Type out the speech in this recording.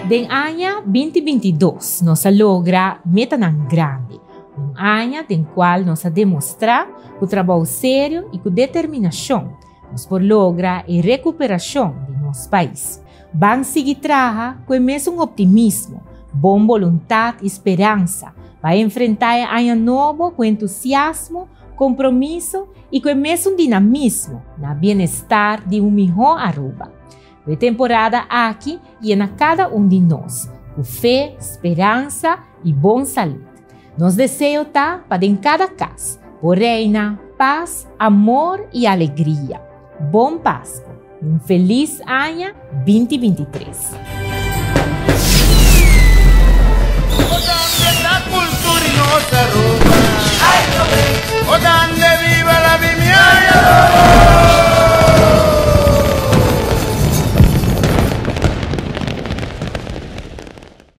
Den aña 2022 nos a logra metanan grandi. Un aña den cual nos a demostra cu trabou serio y cu determinacion nos por logra e recuperacion di nos pais. Ban sigui traha cu e mesun optimismo, bon boluntad y speransa pa enfrenta e aña nobo cu entusiasmo, compromiso y cu e mesun dinamismo na bienestar di un miho Aruba. Cu e temporada aki yena cada un di nos cu fe, speransa y bon salud. Nos deseo ta pa den cada cas por reina paz, amor y alegria. Bon Pasco y un feliz aña 2023.